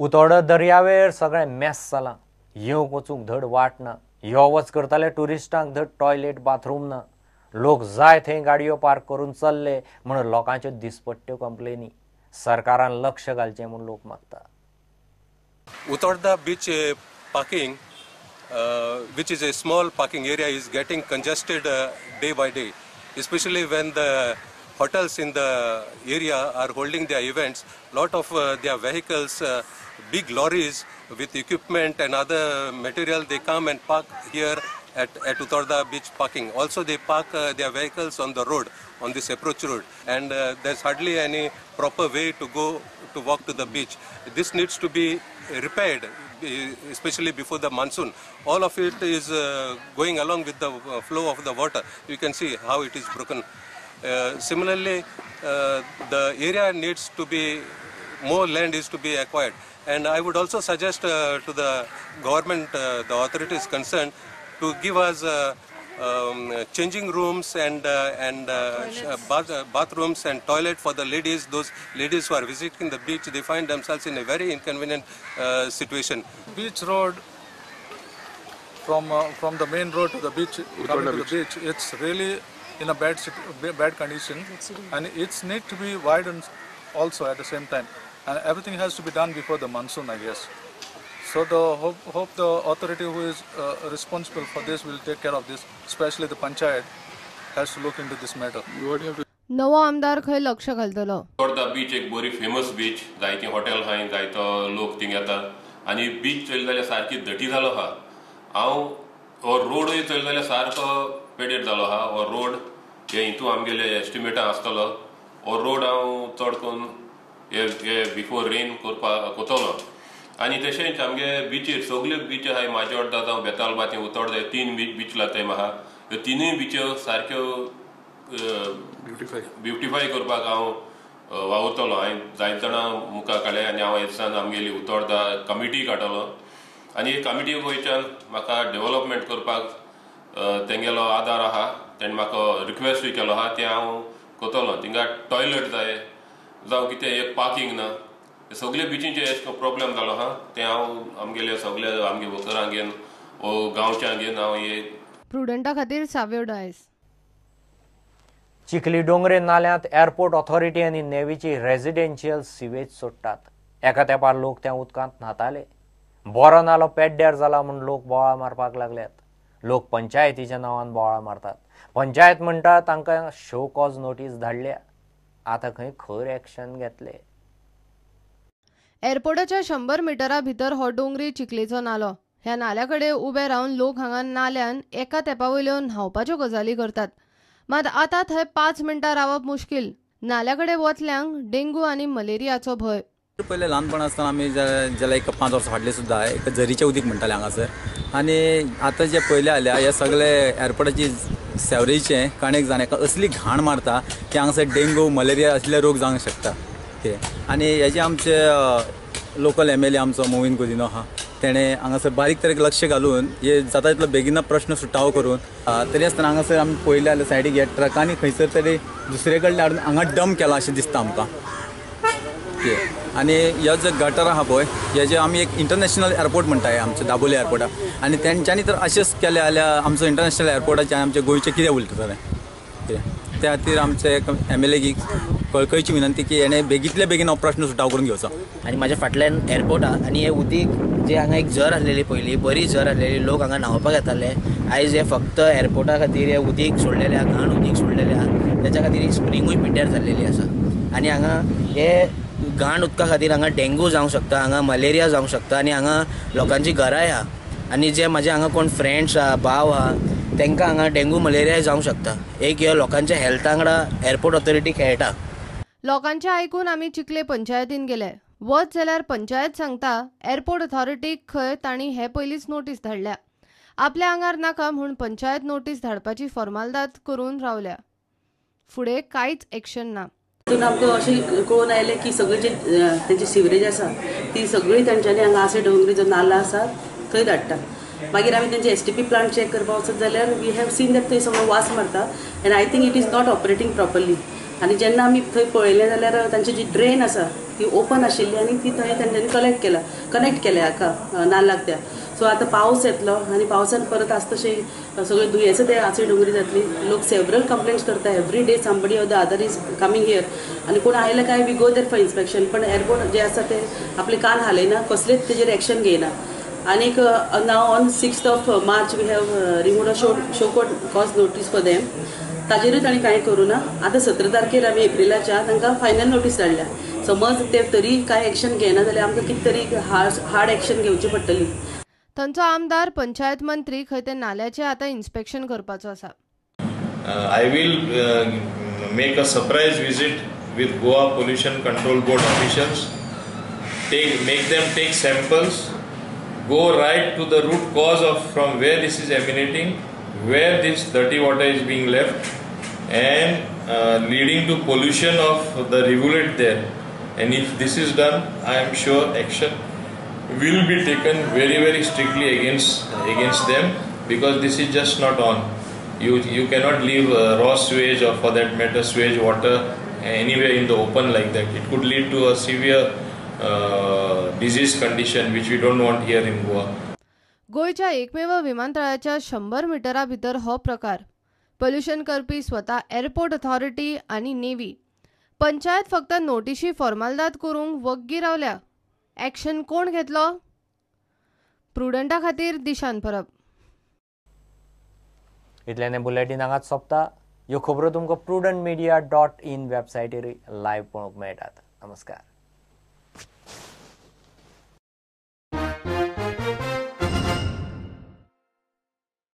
उतोर्डा दर्यावेळ सगळें मेस जालां. येवंक वचूंक धड वाट ना. यो वच करताले ट्युरिस्टांक धड टॉयलेट बाथरूम ना. लोक जाय थंय गाडयो पार्क करून चल्ले म्हणून लोकांच्यो दिसपट्ट्यो कंप्लेनी. सरकारान लक्ष घालचें म्हूण लोक मागता. Utorda beach parking, which is a small parking area, is getting congested day by day, especially when the hotels in the area are holding their events. Lot of their vehicles, big lorries with equipment and other material, they come and park here at Utorda beach parking. Also they park their vehicles on the road, on this approach road, and there's hardly any proper way to go to walk to the beach. This needs to be repaired, especially before the monsoon. All of it is going along with the flow of the water. You can see how it is broken. Similarly, the area needs to be, more land is to be acquired. And I would also suggest to the government, the authorities concerned, to give us changing rooms and bathrooms and toilet for the ladies. Those ladies who are visiting the beach, they find themselves in a very inconvenient situation. Beach road from the main road to the beach, coming to the beach, it's really in a bad condition, and it's need to be widened also at the same time, and everything has to be done before the monsoon, I guess. So the hope the authority who is responsible for this will take care of this, especially the panchayat has to look into this matter. नवो आमदार खंय लक्ष घालतलो. Utorda beach एक बरी famous beach, जायती hotel आहाय, जायतो लोक थिंग येता आनी बीच चोयले जाल्यार सारकी दटी जालो आहा. हांव हो रोडूय चोयले जाल्यार सारको पेडेड जालो आहा. हो रोड हे हितू आमगेले एस्टिमेटा आसतलो. हो रोड हांव चड करून हे बिफोर रेन करपाक कोतलो. आनी तशेंच आमगे बिचीर सगल्यो बीच आहाय, माजोर्डा जावं बेतालबा, थंय उतोर्डा तीन बीच लागताय म्हाका. ह्यो तिनूय बिच्यो सारक्यो ब्युटिफाय करपाक हांव वावुरतलो. हांवें जायते जाणां मुखार काडले आनी हांव हेसान आमगेली उतोर्डा कमिटी काडटलो आनी ही कमिटी वयच्यान म्हाका डेवलपमेंट करपाक तेंगेलो आदार आहा. तेणें म्हाका रिक्वेस्टूय केलो आहा, तें हांव करतलो. थिंगा टॉयलेट जाय जावं कितें एक पार्किंग ना, सगळे बिचींचे अशें प्रॉब्लेम जालो आहा. तें हांव आमगेले सगळे आमगे वर्करांक घेवन वो गांवच्या घेवन हांव हे प्रुडंटा खातीर साव्यो डायस. चिखली डोंगरे नाल्यांत एअरपोर्ट ऑथॉरिटी आनी नेव्हीची रेजिडेन्शियल सिवेज सोडटात. एका तेंपार लोक त्या उदकांत न्हाताले. बरो नालो पेड्ड्यार जाला म्हूण लोक बोवाळ मारपाक लागल्यात. लोक पंचायतीच्या नांवान बोवाळ मारतात. पंचायत म्हणटा तांकां शो कॉज नोटीस धाडल्या. आतां खंय खर एक्शन घेतले. एअरपोर्टाच्या 100 मिटरा भितर हो डोंगरी चिखलेचो नालो. ह्या नाल्या कडेन उबे रावन लोक हांगा नाल्यान एका तेंपा वयल्यो न्हांवपाच्यो गजाली करतात. मात आतां थंय 5 मिनटां रावप मुश्कील. नाल्या कडेन वतल्यांक डेंगू आनी मलेरियाचो भंय. पयले ल्हानपण आसतना आमी जाल्यार एक 5 वर्सां फाटले सुद्दां एक झरीचें उदीक म्हणटाले हांगासर. आनी आतां जे पयले आयल्या हे सगळे एअरपोर्टाची सेवरेजीचें कणेक जावन एका असली घाण मारता की हांगासर डेंगू मलेरिया असले रोग जावंक शकता ते. आनी हेजे आमचे लोकल MLA आमचो मोविन गुदिन्हो आहा, तेणें हांगासर बारीक तरेक लक्ष घालून हे जाता तितलो बेगीन प्रश्न सुटावो करून. तरी आसतना हांगासर आमी पळयलें जाल्यार सायडीक हे ट्रकांनी खंयसर तरी दुसरे कडल्यान हाडून हांगा डंप केला अशें दिसता आमकां. आनी ह्यो जो गटर आहा पळय, हेजे आमी एक इंटरनॅशनल एअरपोर्ट म्हणटा आमचे दाबोली एअरपोर्टाक, आनी तेंच्यांनी तर अशेंच केलें जाल्यार आमचो इंटरनॅशनल एअरपोर्टाचें आमच्या गोंयचें कितें उरतलें कितें. त्या खातीर आमचे MLA कळकळीची विनंती की हेणें बेगींतल्या बेगीन हो प्रश्न सुटाव करून घेवचो. आनी म्हाज्या फाटल्यान एअरपोर्ट आहा आनी हें उदीक जे हांगा एक झर आसलेली पयलीं, बरी झर आसलेली, लोक हांगा न्हांवपाक येताले. आयज हे फक्त एअरपोर्टा खातीर हें उदीक सोडलेलें आहा, घाण उदीक सोडलेलें आहा. तेच्या खातीर ही स्प्रिंगूय पिड्ड्यार जाल्लेली आसा. आनी हांगा हे घाण उदका खातीर हांगा डेंगू जावंक शकता, हांगा मलेरिया जावंक शकता आनी हांगा लोकांची घरांय आहा. आनी जे म्हाजे हांगा कोण फ्रेंड्स आहा, भाव आहा, तांकां हांगा डेंगू मलेरिया जावंक शकता. एक ह्या लोकांच्या हेल्था वांगडा एअरपोर्ट ऑथॉरिटी खेळटा. लोकांचें आयकून आमी चिखले पंचायतीन गेले. वच जाल्यार पंचायत सांगता एअरपोर्ट ऑथॉरिटीक खंय तांणी हे पयलींच नोटीस धाडल्या. आपल्या आंगार नाका म्हूण पंचायत नोटीस धाडपाची फॉर्मालदाद करून रावल्या. फुडें कांयच एक्शन ना. तितून आमकां अशें कळून आयलें की सगळी जी तेंची सिवरेज आसा ती सगळी तेंच्यांनी हांगा आसे डोंगरी जो नाला आसा थंय धाडटा. मागीर आमी तेंचे STP plant check करपाक वचत जाल्यार we have seen that थंय सगळो वास मारता and I think it is not operating properly. आनी जेन्ना आमी थंय पळयलें जाल्यार तांची जी ड्रेन आसा ती ओपन आशिल्ली आनी ती थंय तांच्यांनी कनेक्ट केल्या हाका नाल्लाक त्या. सो आतां पावस येतलो आनी पावसान परत आसा तशें सगळें दुयेंसां ते आसळी डोंगरी जातली. लोक सेवरल कंप्लेंट्स करता every day, somebody or the other is coming here आनी कोण आयले काय we go there for inspection, पण एअरपोर्ट जे आसा ते आपले कान हालयना, कसलेच तेजेर एक्शन घेयना. आनीक now on 6th of March we have removed a show cause notice for them, ताजेरूय तांणी कांय करूं ना. आतां 17 तारखेर आमी एप्रिलाच्या तांकां फायनल नोटीस धाडल्या. समज ते तरी कांय एक्शन घेयना जाल्यार आमकां कितें तरी हार्ड एक्शन घेवची पडटली. थंयचो आमदार, पंचायत मंत्री खंय ते नाल्याचें आतां इन्स्पेक्शन करपाचो आसा. I will make a surprise visit with Goa Pollution Control Board officials, make them take samples, go right to the root cause of from where this is emanating, where this dirty water is being left and leading to pollution of the rivulet there. And if this is done, I am sure action will be taken very, very strictly against them, because this is just not on. You cannot leave raw sewage or for that matter sewage water anywhere in the open like that. It could lead to a severe disease condition which we don't want here in Goa. गोंयच्या एकमेव विमानतळाच्या 100 मिटरा भितर हो प्रकार. Pollution करपी स्वता airport authority आनी navy. Panchayat फक्त नोटिशी फॉर्मालदाद करूंक वग्गी रावल्या. एक्शन कोण घेतलो? प्रुडंटा खातीर दिशान परब. इतल्याने बुलेटीन हांगाच सोंपता. ह्यो खबरो तुमकां prudentmedia.in वेबसायटीर लायव्ह पळोवंक मेळटात. नमस्कार.